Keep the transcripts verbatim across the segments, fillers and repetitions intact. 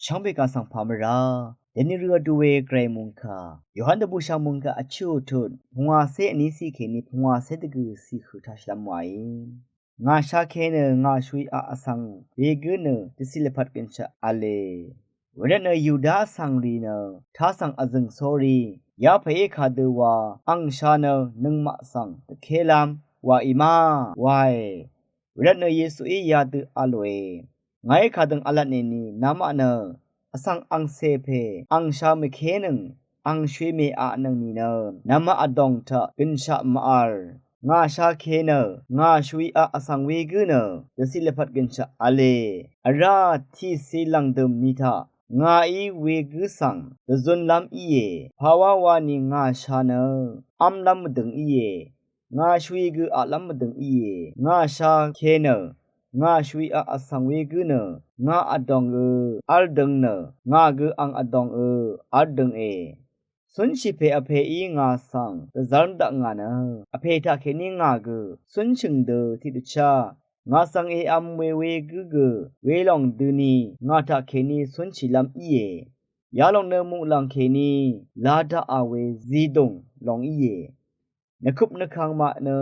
Shvngbe kà svng pà mvrá deni rø vdu we gvray mungkà Yohan dvbùshà mungkà vchø̀ tut pungwàcé vní ciq kèní pungwàcé dvgø̀ ciq høq taq shvlv́m wàí. Ngà shake nø ngà shvwi aq vsvng wegǿ nø dvciq lvpat gønshaq v̄le. Wervtnø Yuda vsvng rì nø tasvng vzø̀ng sórí yapèí kadø wa, ang sha nø nøngmaq svng dvkélv́m wàí ma wae. Wervtnø Yesuí yadø a lòe. Ngàí kadøng v̄lvtnìni namaq nø vsvng angcè pè ang sha mvkénøng ang shvwi mèaqnøng nìnø namaq vdòng taq gønshaq mvv̄l. Ngà shake nø ngà shvwi aq vsvng wegǿ nø dvciq lvpat gønshaq v̄le. Vrá tiqci lv̀ngdø̀m ni taq ngàí wegǿ svng dvzunlv́m íe. Pàwá wani ngà sha nø v́mlv́m mvdøng íe. Ngà shvwi gø aqlv́m mvdøng íe. Ngà shake nø ngà shvwi aq vsvng wegǿ nø ngà vdòngø v́l døng nø ngà gø ang vdòngø v́l dønge. Cúnshì pè vpèí ngà svng dvzv́r daq ngà nø vpè taqkèní ngà gø cúnshø̀ng dø tiqdvchá ngà svng èv̄m we wegǿ gø welòng døni ngà taqkèní cúnshìlv́m íe. Yalòng nø muqlàng kèní la daqà we zidùng lòng íe. Nvkup nvkangmaq nø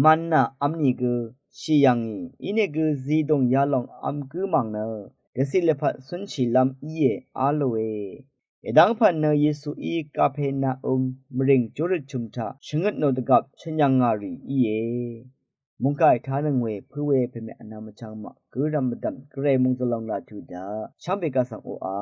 mvnà v́m nìgø shì yv̀ngì, inìgø zidùng yalòng v́m gǿ mv̀ng nø dvciq lvpat cúnshìlv́m íe á lòe. Èdv́ngpv̀n nø Yesuí Kapernaum mvrìng júrøt chø̀m taq shvngøt nò dvgvp shø̀n yv̀ngà rì íe. Mungkà ètánøng we pǿ we pèmè vnvm vchvng maq gǿrvm mvdv̀m gvray mungzø̀l lòng laq tuq daq shvngbe kà svng oqà.